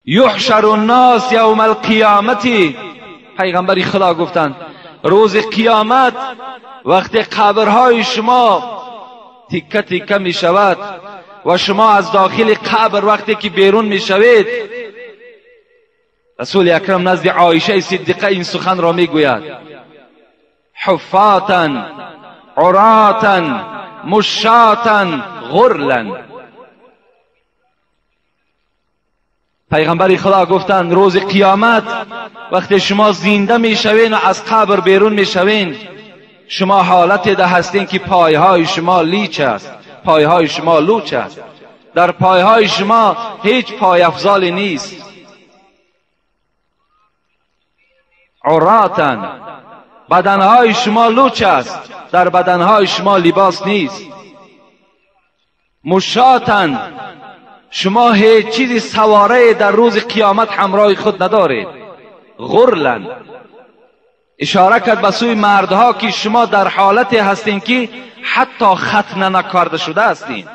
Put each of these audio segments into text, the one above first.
یحشر الناس یوم القیامتی، پیغمبر خدا گفتند روز قیامت وقتی قبرهای شما تیکه تیکه می شود و شما از داخل قبر وقتی که بیرون می شوید، رسول اکرم نزد عایشه صدیقه این سخن را می گوید: حفاتا عراتا مشاتا غرلا. پیغمبر خدا گفتند روز قیامت وقتی شما زنده میشوین و از قبر بیرون میشوین، شما حالت ده هستین که پایهای شما لیچ است، پایهای شما لوچ است، در پایهای شما هیچ پای افزالی نیست. عراتا، بدنهای شما لوچ است، در بدنهای شما لباس نیست. مشاتن، شما هیچ چیزی سواره در روز قیامت همراه خود ندارید. غرلن، اشاره کرد به سوی مردها که شما در حالت هستین که حتی ختنه نکرده شده هستین.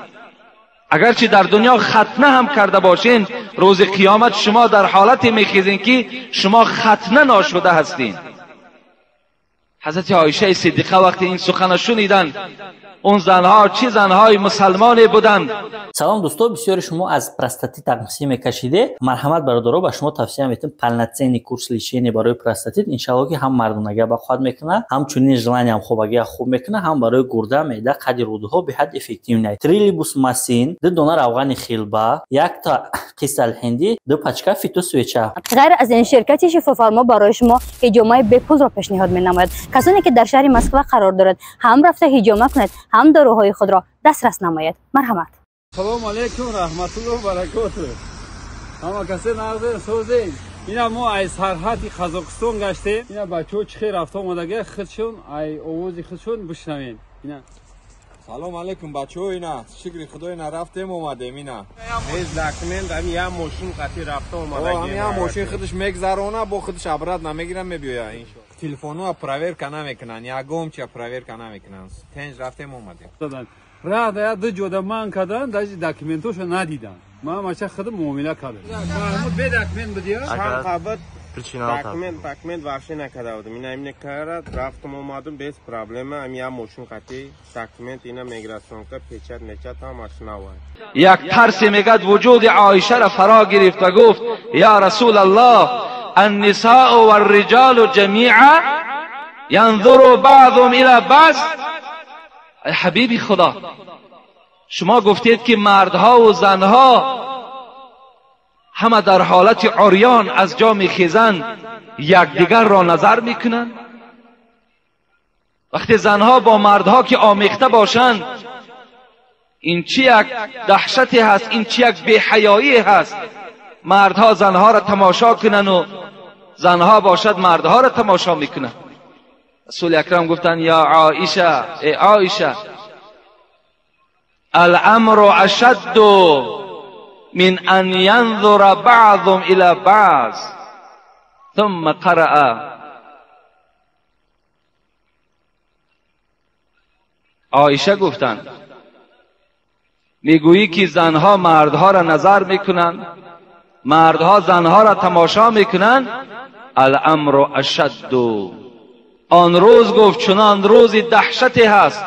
اگرچه در دنیا ختنه هم کرده باشین، روز قیامت شما در حالت میخیزین که شما ختنه ناشده هستین. حضرت عایشه صدیقه وقتی این سخن شنیدن، اون زنها چه زنهای مسلمانی بودند. Салом дӯсто, бисёри шумо аз простатит тақсим мекашиде. Марҳамат бародаро, ба шумо тавсия метем полноценный курс лечения барои простатит. Иншалло ки ҳам мардонагия ба қувват мекунад, ҳамчунин желаниям хобагия хуб мекунад, ҳам барои гурда, меъда, қади рӯдаҳо беҳад эффективный. Трилибус масин, 2 дона равғани хилба, якта қисалҳиндӣ, 2 пачка фитосвеча. Ғайр аз ин, ширкати Шифофармо барои шумо ҳиҷомаи бепулро пешниҳод менамояд. Касоне ки дар шаҳри Москва қарор дорад, ҳам рафта ҳиҷома кунед, ҳам доруҳои худро дастрас намоед. Марҳамат. Салом алейкум, раҳматуллоҳ баракоту. Ҳама касе нағзен, созен. Ина мо ай сарҳади Қазоқистон гаштем. Ина бачаҳо чӣ хел рафта омадага, худшон ай овози худшон бишнавем. Ина Салом алейкум бачаҳо, ина шукри худо, ина рафтем омадем, ина. Без документ ами я мошин қати рафта омадагем. Ами я мошин худаш мегзарона, бо худаш обратно намегирам, мебиёя иншоалло. Телефонҳо проверка намекунанд, ягон чия проверка намекунанд. Тенҷ рафтем омадем. Раҳ да ду ҷода ман кардан, даже документошо надидам. Ман мача худам муомила кардам. Маҳмуд бе документ будия? Чанд қабат документ вообще накарда будам. Ина имне карад, рафтам омадам без проблема. Ами я мошин қати документ ина миграционка печат мечат ҳамаш навай. Як тарсе мегад вуҷуди عایشه را فرا گرفت و گفت یا رسول الله، النساء والرجال جمیعا ینظر بعضهم الى بعض. ای حبیبی خدا، شما گفتید که مردها و زنها همه در حالت عریان از جا میخیزند، یکدیگر را نظر میکنند. وقتی زنها با مردها که آمیخته باشند، این چی یک دهشتی هست، این چی یک بی‌حیایی هست. مردها زنها را تماشا کنند و زنها باشد مردها را تماشا میکنند. رسول اکرم گفتند یا عایشه، ای عایشه، الامر اشد من ان ینظر بعضهم الى بعض. ثم قرأ. عایشه گفتند میگویی که زنها مردها را نظر میکنند، مردها زنها را تماشا میکنند. الامر اشد. آن روز گفت چنان روزی دهشتی هست،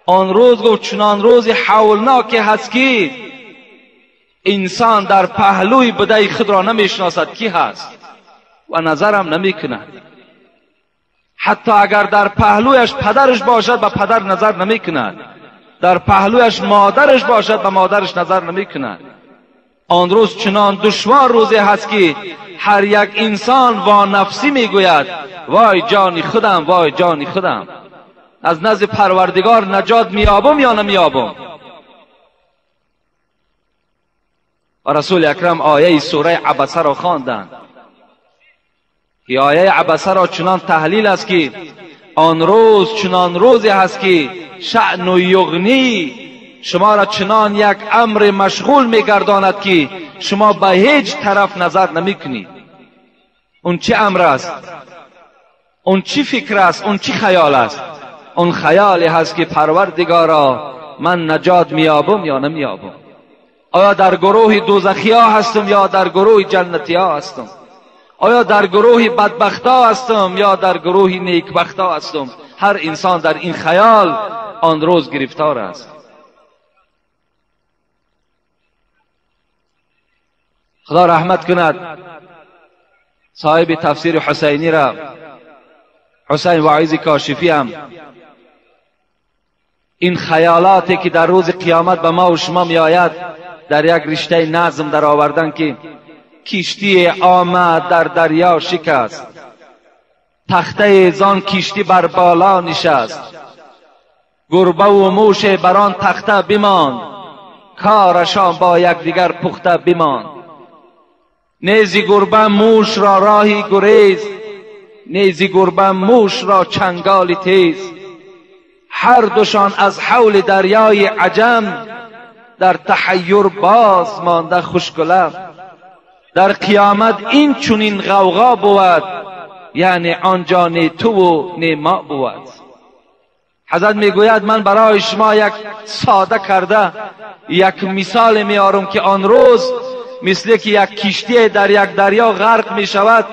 آن روز گفت چنان روزی حولناکی هست که انسان در پهلوی بدای خود را نمیشناسد کی هست و نظرم نمیکند. حتی اگر در پهلویش پدرش باشد به پدر نظر نمیکند، در پهلویش مادرش باشد به مادرش نظر نمیکند. آن روز چنان دشوار روزی هست که هر یک انسان وا نفسی میگوید وای جانی خودم، وای جانی خودم، از نزد پروردگار نجات میابم یا نمیابم. و رسول اکرم آیه سوره عبسه را خواندند که آیه عبسه را چنان تحلیل است که آن روز چنان روزی هست که شأن و یغنی شما را چنان یک امر مشغول میگرداند که شما به هیچ طرف نظر نمیکنید. اون چه امر است؟ اون چی فکر است؟ اون چی خیال است؟ اون خیالی هست که پروردگارا من نجات میابم یا نمیابم. آیا در گروه دوزخی ها هستم یا در گروه جنتی ها هستم؟ آیا در گروه بدبخت ها هستم یا در گروه نیکبخت ها هستم؟ هر انسان در این خیال آن روز گرفتار است. خدا رحمت کند صاحب تفسیر حسینی را، حسین واعظ کاشفی هم این خیالاتی که در روز قیامت به ما و شما می آید در یک رشته نظم در آوردن که کشتی آمد در دریا شکست، تخته زان کشتی بر بالا نشست، گربه و موش بر آن تخته بماند، کارشان با یکدیگر پخته بماند. نیزی گربه موش را راهی گریز، نیزی گربه موش را چنگال تیز، هر دوشان از حول دریای عجم، در تحیر باز مانده خشک لب. در قیامت این چنین غوغا بود، یعنی آنجا نه تو و نه ما بود. حضرت میگوید من برای شما یک ساده کرده یک مثال میارم که آن روز مثل که یک کشتی در یک دریا غرق می شود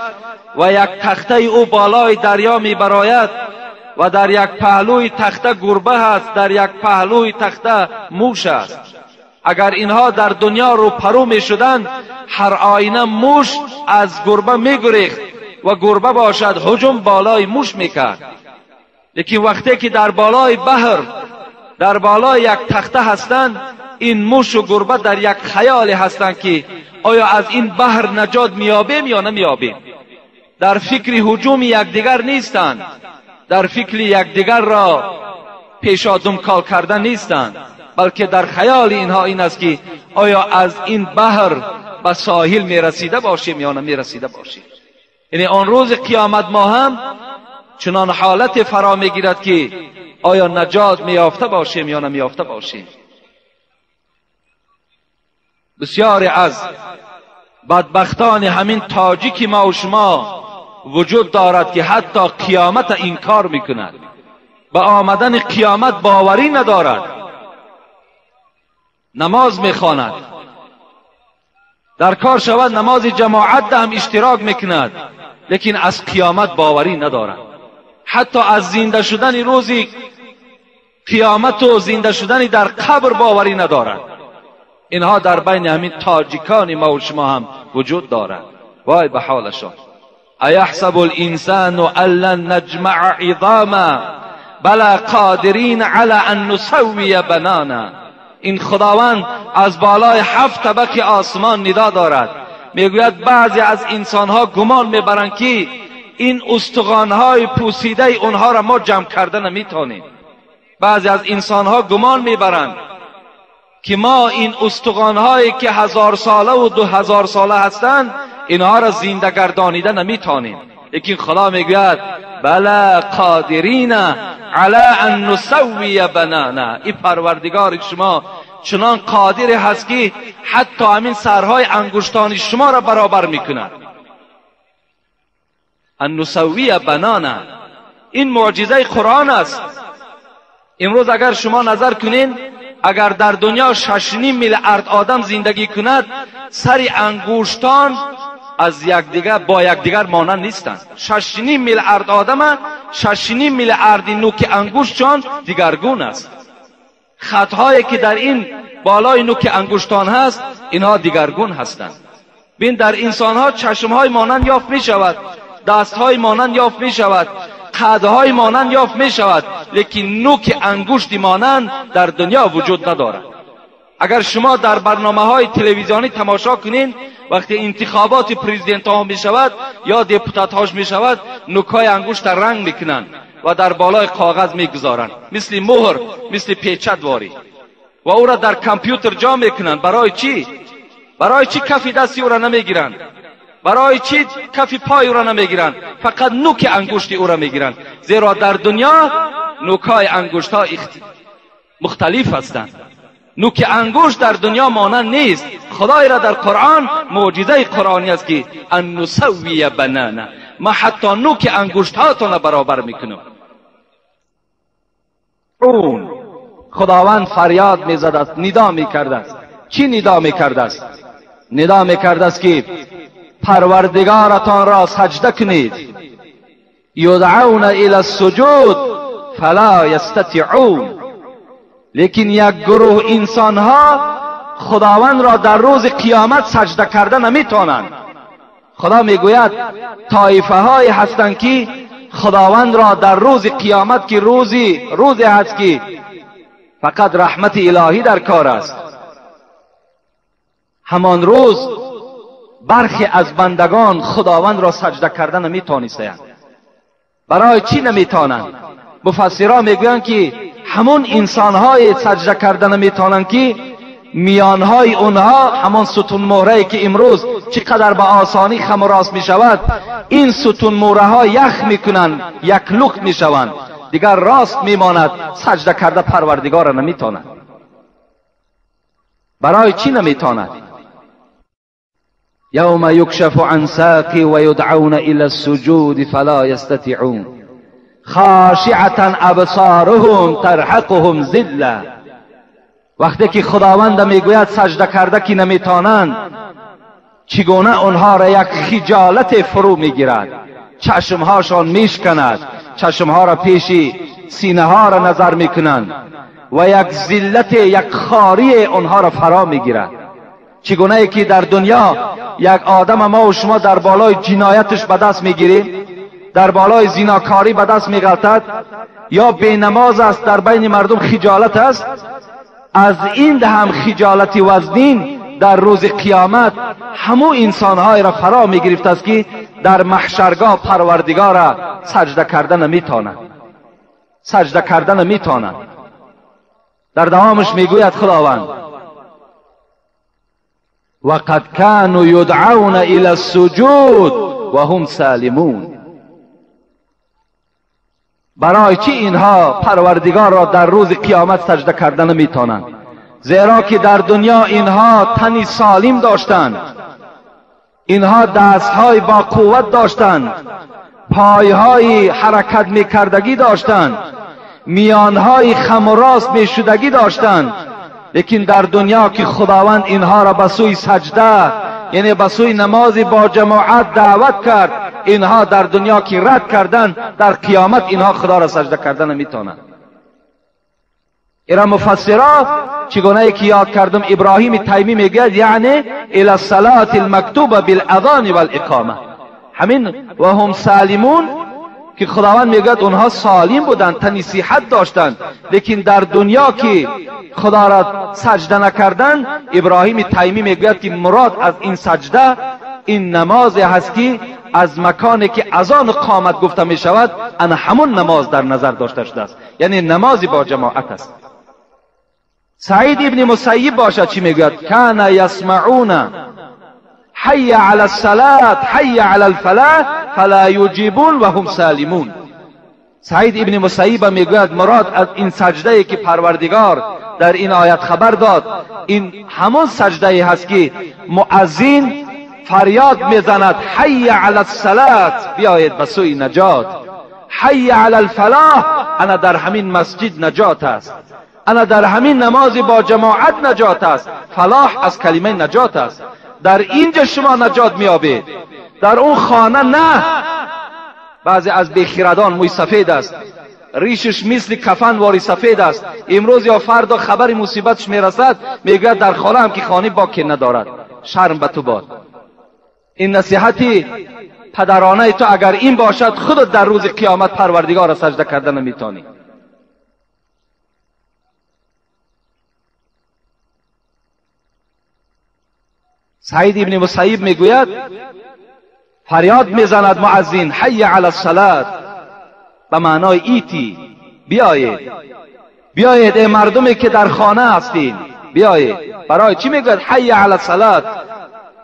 و یک تخته او بالای دریا می براید و در یک پهلوی تخته گربه هست، در یک پهلوی تخته موش است. اگر اینها در دنیا رو پرو می شدند، هر آینه موش از گربه می گریخت و گربه باشد هجوم بالای موش می کرد. لیکن وقتی که در بالای بحر در بالای یک تخته هستند، این موش و گربه در یک خیال هستند که آیا از این بحر نجات میابیم یا نمیابیم. در فکر هجوم یکدیگر نیستند، در فکر یکدیگر را پیشا دمکال کردن نیستند، بلکه در خیال اینها این است که آیا از این بحر به ساحل میرسیده باشیم یا نمیرسیده باشیم. یعنی آن روز قیامت ما هم چنان حالت فرا میگیرد که آیا نجات میافته باشیم یا نمیافته باشیم. بسیاری از بدبختان همین تاجیک ما و شما وجود دارد که حتی قیامت انکار میکند، به آمدن قیامت باوری ندارد، نماز میخواند، در کار شود نماز جماعت هم اشتراک میکند، لیکن از قیامت باوری ندارد. حتی از زنده شدن روزی قیامت و زنده شدن در قبر باوری ندارد. اینها در بین همین تاجیکان ما و شما هم وجود دارد. وای به حالشان. ایحسب الانسان ان لن نجمع عظاما بلا قادرین علی ان نسوی بنانا. این خداوند از بالای 7 طبق آسمان ندا دارد، میگوید بعضی از انسانها گمان میبرند که این استخوانهای پوسیده اونها را ما جمع کرده نمیتونیم. بعضی از انسانها گمان میبرند که ما این استخوانهایی که 1000 ساله و 2000 ساله هستند اینها را زنده گردانیده نمیتونیم. لیکن خدا میگوید بلا قادرین علی ان نسوی بنانا. این پروردگار شما چنان قادر هست که حتی همین سرهای انگشتان شما را برابر میکند. ان نسوی بنانا، این معجزه قرآن است. امروز اگر شما نظر کنین، اگر در دنیا 6.5 میلیارد آدم زندگی کند، سر انگشتان از یکدیگر با یکدیگر مانند نیستند. 6.5 میلیارد آدم، 6.5 میلیارد نوک انگشتشان دیگرگون است. خطهایی که در این بالای نوک انگشتان هست، اینها دیگرگون هستند. بین در انسانها چشمهای مانند یافت می شود، دستهای مانند یافت می شود، قدهای مانند یافت می شود، لیکن نوک انگشت مانند در دنیا وجود ندارد. اگر شما در برنامه های تلویزیونی تماشا کنین، وقتی انتخابات پرزیدنت ها می شود یا دپوتات هاش می شود، نوکای انگشت رنگ میکنند و در بالای کاغذ میگذارند، مثل مهر، مثل پیچت واری، و او را در کامپیوتر جا میکنند. برای چی؟ برای چی کف دستی او را نمیگیرند؟ برای چی کف پای او را نمیگیرند؟ فقط نوک انگشت او را میگیرند، زیرا در دنیا نوکای انگشت ها مختلف هستند. نوک انگشت در دنیا مانند نیست. خدای را در قرآن معجزه قرآنی است که ان نسوی بنانا، ما حتی نوک انگشت هاتون برابر میکنم. اون خداوند فریاد میزد است، ندا میکرد است. چی ندا میکرده است؟ ندا میکرده است که پروردگارتان را سجده کنید. یدعون الی السجود فلا یستطیعون. لیکن یک گروه انسانها خداوند را در روز قیامت سجده کرده نمیتونند. خدا میگوید طایفه های هستند که خداوند را در روز قیامت که روزی هست که فقط رحمت الهی در کار است، همان روز برخی از بندگان خداوند را سجده کرده نمیتونستند. برای چی نمیتونند؟ مفسران میگویند که همون انسانهای سجده کرده نمیتونند که میانهای اونها همان ستون مهره که امروز چقدر به آسانی خم و راست میشود، این ستون مهره ها یخ میکنند، یک لخت میشوند، دیگر راست میماند، سجده کرده پروردگار را نمیتواند. برای چی نمیتواند؟ یوم یکشف عن ساق و یدعون الی السجود فلا یستطیعون خاشعة ابصارهم ترهقهم ذله. وقتی که خداوند میگوید سجده کرده که نمیتانند، چگونه آنها را یک خجالت فرو میگیرد، چشمهاشان میشکند، چشمها را پیشی سینه ها را نظر میکنند و یک ذلت، یک خاری آنها را فرا میگیرد. چگونه که در دنیا یک آدم ما و شما در بالای جنایتش به دست میگیریم، در بالای زیناکاری به دست میغلطد، یا بینماز است، در بین مردم خجالت است، از این هم خجالت وزنین در روز قیامت همو انسانهای را فرا میگرفت است که در محشرگاه پروردگار را سجده کرده نمیتانند، سجده کرده نمیتانند. در دوامش میگوید خداوند وقد كانوا يدعون الى السجود وهم سالمون. برای چی اینها پروردگار را در روز قیامت سجده کرده نمیتونند؟ زیرا که در دنیا اینها تنی سالم داشتند، اینها دستهای با قوت داشتند، پایهای حرکت میکردگی داشتند، میانهای خم و راست میشدگی داشتند، لیکن در دنیا که خداوند اینها را به سوی سجده، یعنی به سوی نماز با جماعت دعوت کرد، اینها در دنیا که رد کردند، در قیامت اینها خدا را سجده کردن نمیتونند. ایرا مفسرا چگونه که یاد کردم ابراهیم تیمی میگوید یعنی الی الصلاة المکتوبة بالاذان والاقامه، همین و هم سالمون که خداوند میگوید اونها سالم بودند، تنی صحت داشتند، لیکن در دنیا که خدا را سجده نکردند، ابراهیم تیمی میگوید که مراد از این سجده این نماز هست که از مکانی که اذان قامت گفته می شود، ان همون نماز در نظر داشته شده است، یعنی نماز با جماعت است. سعید ابن مسیب باشد چی میگوید؟ کان یسمعون حی علی الصلاة حی علی الفلاح فلا یجیبون و هم سالمون. سعید ابن مسیب میگوید مراد از این سجده که پروردگار در این آیت خبر داد، این همون سجده هست که مؤذن فریاد میزند حی علی الصلاة، بیایید به سوی نجات، حی علی الفلاح، انا در همین مسجد نجات است، انا در همین نماز با جماعت نجات است. فلاح از کلمه نجات است. در اینجا شما نجات میابید، در اون خانه نه. بعضی از بیخیردان موی سفید است، ریشش مثل کفن واری سفید است، امروز یا فردا خبر مصیبتش میرسد، میگوید در خانه هم که خانه باکی ندارد. شرم به تو باد. این نصیحتی پدرانه تو اگر این باشد، خودت در روز قیامت پروردگار را سجده کرده نمیتونی. سعید ابن مسیب میگوید فریاد میزند مؤذن حی علی الصلاة، به معنای ایتی، بیایید، بیایید ای مردمی که در خانه هستین، بیایید. برای چی میگوید حی علی الصلاة؟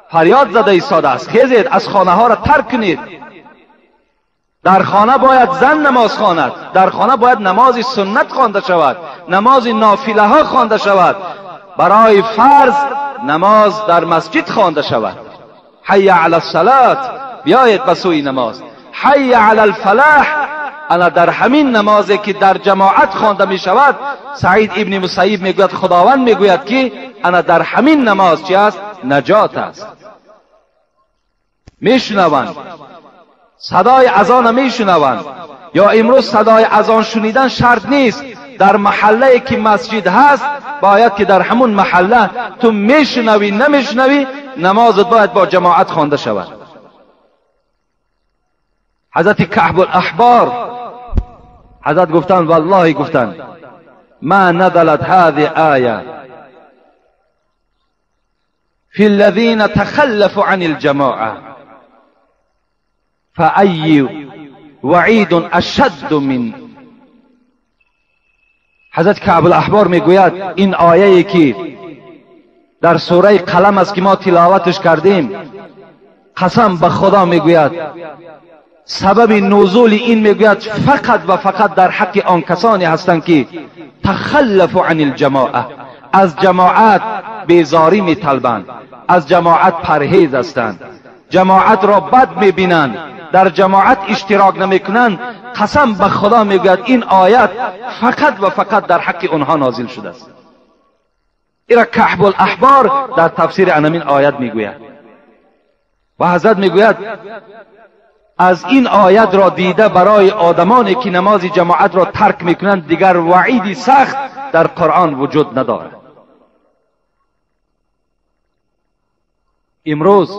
فریاد زده ایستاده است، خیزید از خانه ها را ترک کنید. در خانه باید زن نماز خواند، در خانه باید نماز سنت خوانده شود، نماز نافله ها خوانده شود، برای فرض نماز در مسجد خوانده شود. حی علی الصلاة، بیایید به سوی نماز. حی علی الفلاح، انا در همین نمازی که در جماعت خوانده می شود، سعید ابن مسیب میگوید خداوند میگوید که انا در همین نماز چی است؟ نجات است. میشنوند صدای اذان، میشنوند. یا امروز صدای اذان شنیدن شرط نیست، در محله که مسجد هست باید که در همون محله تو میشنوی نمیشنوی نمازت باید با جماعت خوانده شود. حضرت کعب الاحبار حضرت گفتند والله گفتند ما نزلت هذه آیه فی الذین تخلفوا عن الجماعه فأی وعید اشد من. حضرت کعب الاحبار میگوید این آیه که در سوره قلم است که ما تلاوتش کردیم، قسم به خدا میگوید سبب نزول این میگوید فقط و فقط در حق آن کسانی هستند که تخلفوا عن الجماعه، از جماعت بیزاری میطلبند، از جماعت پرهیز هستند، جماعت را بد میبینند، در جماعت اشتراک نمیکنند. قسم به خدا میگوید این آیت فقط و فقط در حق آنها نازل شده است. ایرا کعب الاحبار در تفسیر انمین آیت میگوید و حضرت میگوید از این آیت را دیده برای آدمانی که نماز جماعت را ترک میکنند دیگر وعیدی سخت در قرآن وجود ندارد. امروز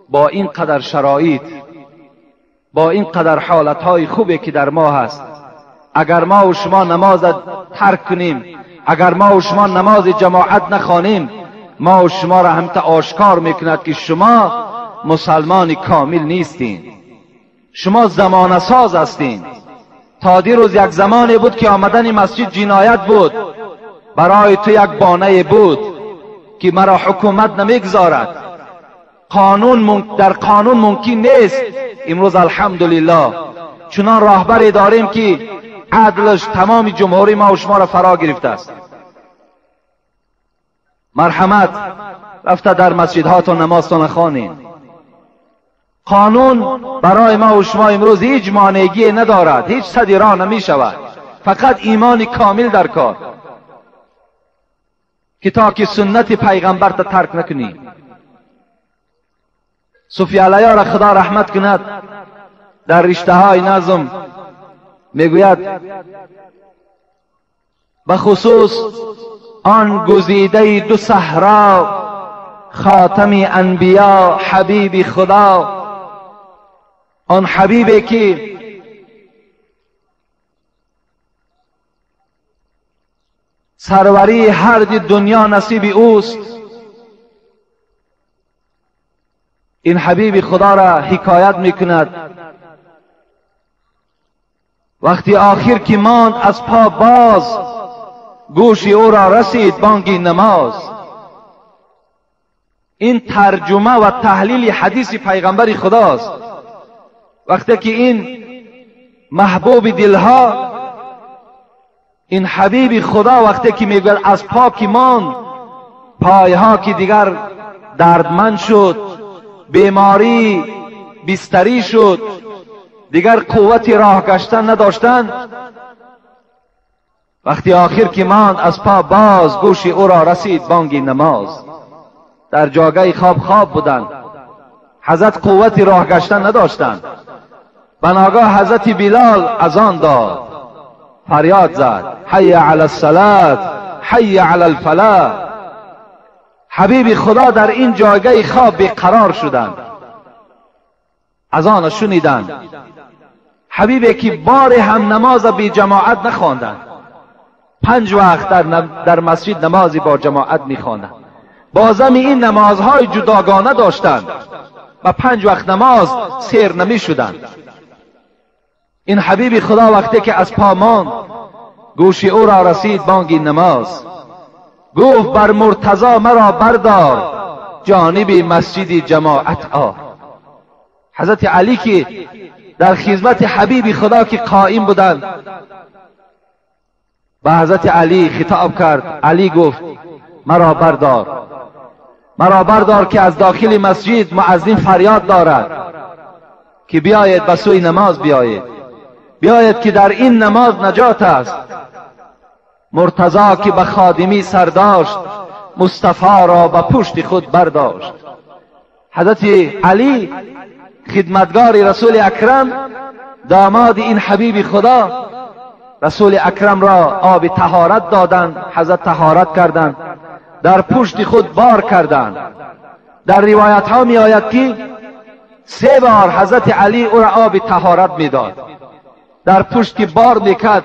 با این قدر شرایط، با این قدر حالتهای خوبی که در ما هست، اگر ما و شما نماز ترک کنیم، اگر ما و شما نماز جماعت نخوانیم، ما و شما را هم تا آشکار میکند که شما مسلمان کامل نیستین، شما زمانه ساز هستین. تا دیروز یک زمانی بود که آمدن مسجد جنایت بود، برای تو یک بانه بود که مرا حکومت نمیگذارد، قانون در قانون ممکن نیست. امروز الحمدلله چنان راهبری داریم که عدلش تمام جمهوری ما و شما را فرا گرفته است. مرحمت رفته در مسجدهاتون نمازتون خوانین. قانون برای ما و شما امروز هیچ مانعگی ندارد، هیچ سدی راه نمی شود، فقط ایمان کامل در کار که تا که سنت پیغمبر تا ترک نکنی. صوفی علیه را خدا رحمت کند در رشته های نظم میگوید به خصوص آن گزیده دو صحرا، خاتم انبیا حبیب خدا، آن حبیبی که سروری هر دنیا نصیب اوست، این حبیب خدا را حکایت میکند. وقتی آخر که ماند از پا باز، گوش او را رسید بانگ نماز. این ترجمه و تحلیل حدیث پیغمبر خداست. وقتی که این محبوب دلها، این حبیب خدا وقتی که میگوید از پا که ماند، پایها که دیگر دردمند شد، بیماری بستری شد، دیگر قوت راه گشتن نداشتن، وقتی آخر که ماند از پا باز، گوش او را رسید بانگ نماز. در جاگه خواب خواب بودند، حضرت قوت راه گشتن نداشتند. بناگاه حضرت بلال اذان داد، فریاد زد حی علی الصلاة حی علی الفلاح. حبیب خدا در این جایگاه خواب بیقرار شدند، اذان شنیدند. حبیبی که بار هم نماز بی جماعت نخواندند، 5 وقت در مسجد نمازی با جماعت میخواندند. بازم این نمازهای جداگانه داشتند و 5 وقت نماز سیر نمی شدند. این حبیب خدا وقتی که از پا ماند، گوش او را رسید بانگ نماز. گفت بر مرتضی مرا بردار، جانب مسجد جماعت آر. حضرت علی که در خدمت حبیب خدا که قائم بودند، به حضرت علی خطاب کرد. علی گفت مرا بردار، مرا بردار که از داخل مسجد مؤذن فریاد دارد که بیایید به سوی نماز بیایید. بیاید که در این نماز نجات است. مرتضی که به خادمی سر داشت، مصطفی را به پشت خود برداشت. حضرت علی خدمتگار رسول اکرم، داماد این حبیب خدا، رسول اکرم را آب طهارت دادند. حضرت طهارت کردند، در پشت خود بار کردند. در روایت ها می آید که 3 بار حضرت علی او را آب طهارت می داد. در پشت که بار میکرد،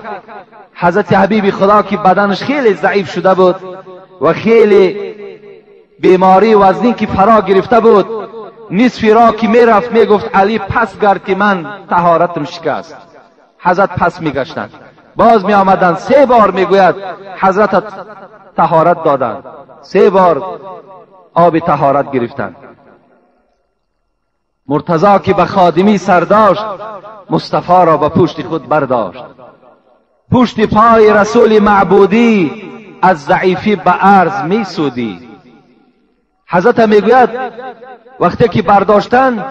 حضرت حبیب خدا که بدنش خیلی ضعیف شده بود و خیلی بیماری وزنی که فرا گرفته بود، نصفی را که میرفت میگفت علی پس گرد که من طهارتم شکست. حضرت پس میگشتند، باز می آمدند. 3 بار میگوید حضرت طهارت دادند، 3 بار آب طهارت گرفتند. مرتضی که به خادمی سر داشت، مصطفی را به پشت خود برداشت. پشت پای رسول معبودی از ضعیفی به عرض می سودی. حضرت میگوید وقتی که برداشتن،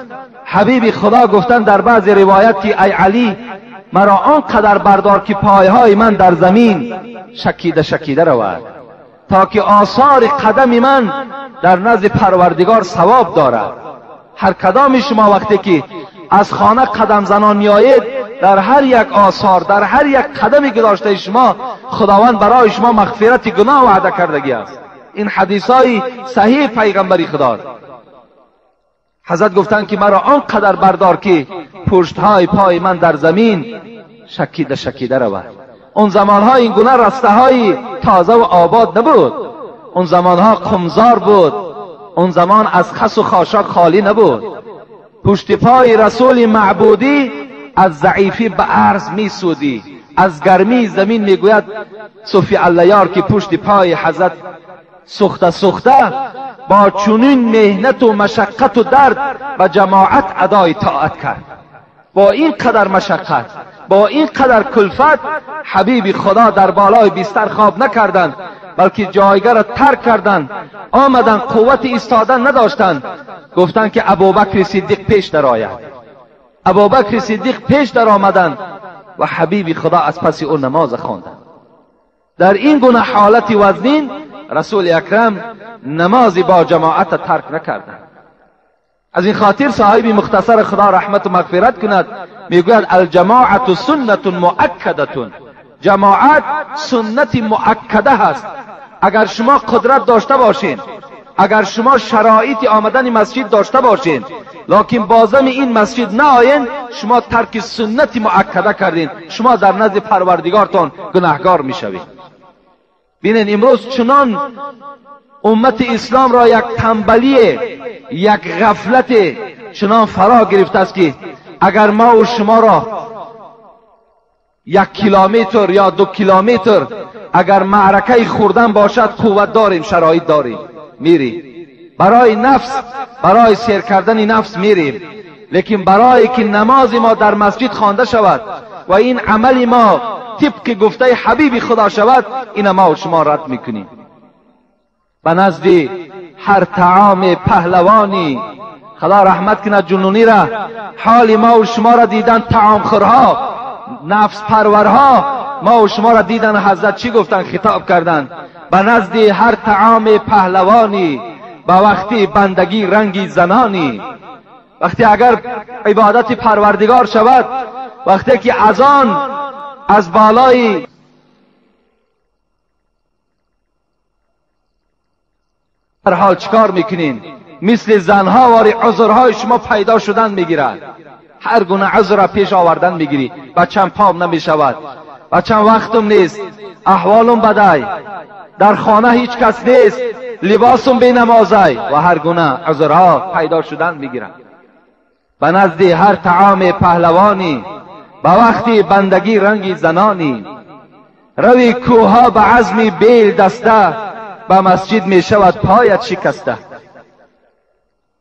حبیب خدا گفتن در بعض روایت که ای علی مرا آنقدر بردار که پایهای من در زمین شکیده شکیده رود، تا که آثار قدم من در نزد پروردگار ثواب دارد. هر کدام شما وقتی که از خانه قدم زنان میآید، در هر یک آثار، در هر یک قدمی که داشته شما، خداوند برای شما مغفرت گناه وعده کردگی است. این حدیث های صحیح پیغمبری خدا. حضرت گفتند که مرا آنقدر بردار که پشتهای پای من در زمین شکیده شکیده رود. اون زمانها این گونه رسته های تازه و آباد نبود، اون زمانها قمزار بود، اون زمان از خس و خاشاک خالی نبود. پشت پای رسول معبودی از ضعیفی به عرض می سودی، از گرمی زمین میگوید صوفی اللیار که پشت پای حضرت سوخته سوخته با چنین مهنت و مشقت و درد به جماعت ادای طاعت کرد. با این قدر مشقت، با این قدر کلفت، حبیب خدا در بالای بستر خواب نکردند، بلکه جایگاه را ترک کردند، آمدند، قوت ایستادن نداشتند. گفتند که ابوبکر صدیق پیش درآید. ابوبکر صدیق پیش در آمدند و حبیب خدا از پس او نماز خواندند. در این گونه حالت وزنین رسول اکرم نماز با جماعت ترک نکردند. از این خاطر صاحب مختصر خدا رحمت و مغفرت کند میگوید الجماعت سنت مؤکدة، جماعت سنت مؤکده هست. اگر شما قدرت داشته باشین، اگر شما شرایط آمدن مسجد داشته باشین، لکن بازم این مسجد نه آیین، شما ترک سنت مؤکده کردین، شما در نزد پروردگارتان گناهگار میشوید. بینین امروز چنان امت اسلام را یک تنبلی، یک غفلت چنان فرا گرفته است که اگر ما و شما را 1 کیلومتر یا 2 کیلومتر اگر معرکه خوردن باشد، قوت داریم، شرایط داریم، میریم. برای نفس، برای سیر کردن نفس میریم، لیکن برای که نماز ما در مسجد خوانده شود و این عمل ما طبق گفته حبیب خدا شود، این ما و شما رد میکنیم. به نزد هر طعام پهلوانی، خدا رحمت کند جنونی را، حال ما و شما را دیدن طعام خورها، نفس پرورها، ما و شما را دیدن حضرت چی گفتن؟ خطاب کردن به نزد هر طعام پهلوانی، به وقتی بندگی رنگی زنانی. وقتی اگر عبادت پروردگار شود، وقتی که اذان از بالای هر حال چیکار میکنین؟ مثل زنها واری عذرهای شما پیدا شدن میگیرد، هر گونه عذر را پیش آوردن میگیری. بچم پام نمیشود، بچم وقتم نیست، احوالم بدای، در خانه هیچ کس نیست، لباسم بی نمازای، و هر گونه عذرها پیدا شدن میگیرد. به نزد هر طعام پهلوانی، به وقتی بندگی رنگی زنانی. روی کوها به عزم بیل دسته، به مسجد می شود پایت شکسته.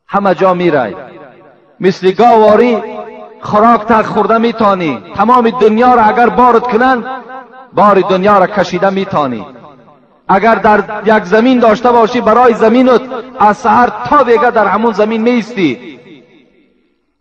همه جا می رای، مثل گاواری خوراک تر خورده می تانی. تمام دنیا را اگر بارد کنند، بار دنیا را کشیده می تانی. اگر در یک زمین داشته باشی، برای زمینت از سحر تا بیگه در همون زمین می ایستی،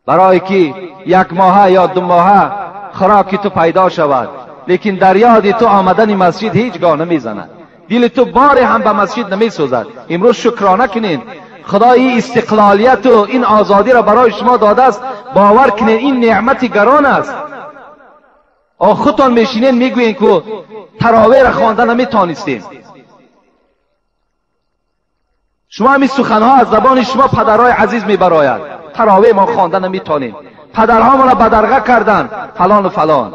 برای که 1 ماه یا 2 ماه خوراک خوراکی تو پیدا شود، لیکن در یاد تو آمدن مسجد هیچگاه نمیزند، دل تو بار هم به مسجد نمیسوزد. امروز شکرانه کنین، خدا این استقلالیت و این آزادی را برای شما داده است، باور کنین این نعمت گران است. خودتان میشینین میگویین که تراویح را خوانده نمیتانستیم. شما همین سخنها از زبان شما پدرهای عزیز میبراید، تراویح ما خوانده نمیتانیم، پدرها ما را بدرقه کردن فلان و فلان.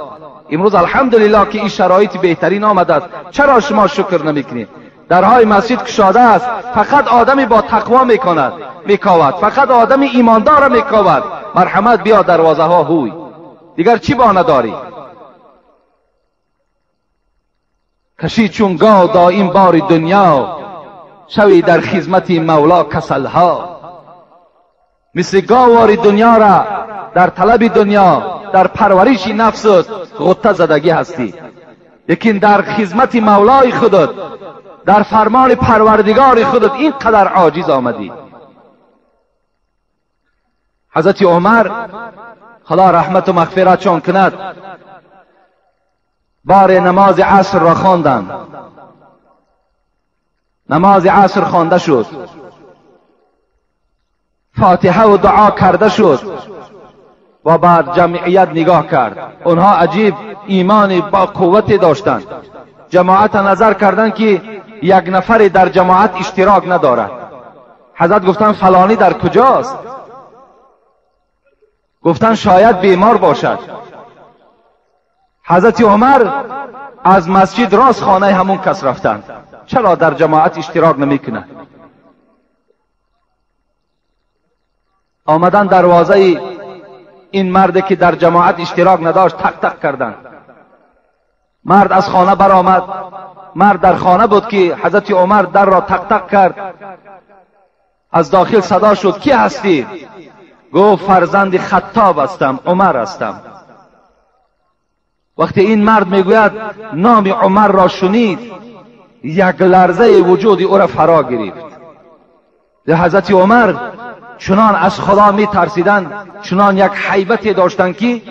امروز الحمدلله که این شرایط بهترین آمده است، چرا شما شکر نمیکنید؟ درهای مسجد کشاده است، فقط آدمی با تقوا میکند میکاود، فقط آدمی ایماندار میکاود. مرحمت بیا دروازه ها هوی، دیگر چی بانه داری؟ کشی چون گاو دایم بار دنیا، شوی در خدمت مولا کسلها. مثل گاوار دنیا را در طلب دنیا، در پرورش نفست غطه زدگی هستی، لیکن در خدمت مولای خودت، در فرمان پروردگار خودت اینقدر عاجز آمدی. حضرت عمر خدا رحمت و مغفرتشان کند، بار نماز عصر را خواندند. نماز عصر خوانده شد، فاتحه و دعا کرده شد و بعد جمعیت نگاه کرد. آنها عجیب ایمان با قوت داشتند. جماعت نظر کردند که یک نفر در جماعت اشتراک ندارد. حضرت گفتند فلانی در کجاست؟ گفتند شاید بیمار باشد. حضرت عمر از مسجد راست خانه همون کس رفتند. چرا در جماعت اشتراک نمیکنه؟ آمدن دروازه این مرد که در جماعت اشتراک نداشت تق تق کردند. مرد از خانه برآمد. مرد در خانه بود که حضرت عمر در را تق تق کرد. از داخل صدا شد کی هستی؟ گفت فرزند خطاب هستم، عمر هستم. وقتی این مرد میگوید نام عمر را شنید، یک لرزه وجود او را فرا گرفت. حضرت عمر چنان از خدا می ترسیدند، چنان یک هیبتی داشتند که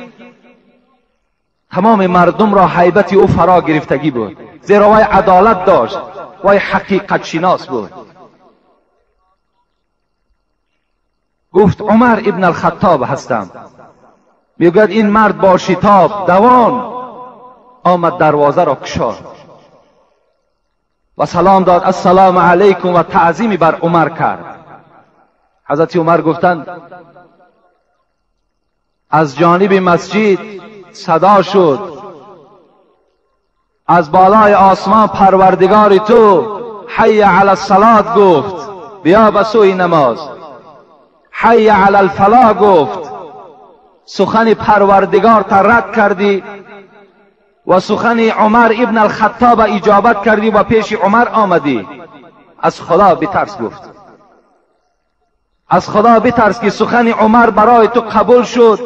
تمام مردم را هیبت او فرا گرفتگی بود، زیرا وی عدالت داشت، وی حقیقت شناس بود. گفت عمر ابن الخطاب هستم. میگوید این مرد با شتاب دوان آمد دروازه را گشاد و سلام داد، السلام علیکم، و تعظیمی بر عمر کرد. حضرت عمر گفتند از جانب مسجد صدا شد، از بالای آسمان پروردگار تو حی علی الصلاة گفت، بیا به سوی نماز. حی علی الفلاح گفت، سخن پروردگار تا رد کردی و سخن عمر ابن الخطاب اجابت کردی و پیش عمر آمدی. از خدا بترس گفت، از خدا بترس که سخن عمر برای تو قبول شد،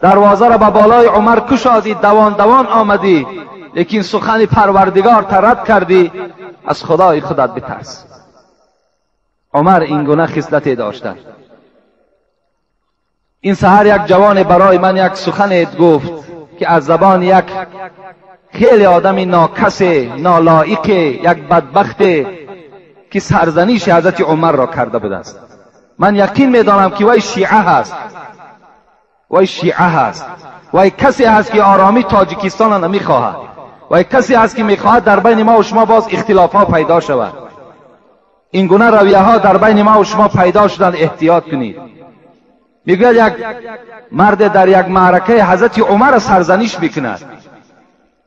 دروازه را به بالای عمر کشادی، دوان دوان آمدی، لیکن سخن پروردگار تا رد کردی. از خدای خودت بترس. عمر این گونه خصلتی داشتند. این سحر یک جوان برای من یک سخن گفت که از زبان یک خیلی آدم ناکس، نالایق، یک بدبخت که سرزنیش حضرت عمر را کرده بوده است. من یقین میدانم که وی شیعه هست، وی شیعه هست، وی کسی هست که آرامی تاجیکستان را نمیخواهد، وی کسی هست که میخواهد در بین ما و شما باز اختلاف ها پیدا شود. این گونه رویه ها در بین ما و شما پیدا شدن، احتیاط کنید. میگوید یک مرد در یک معرکه حضرت عمر سرزنیش میکند،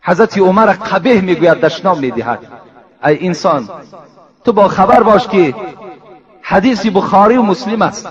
حضرت عمر قبیح میگوید، دشنام میدهد. ای انسان، تو با خبر باش که حدیث بخاری و مسلم است.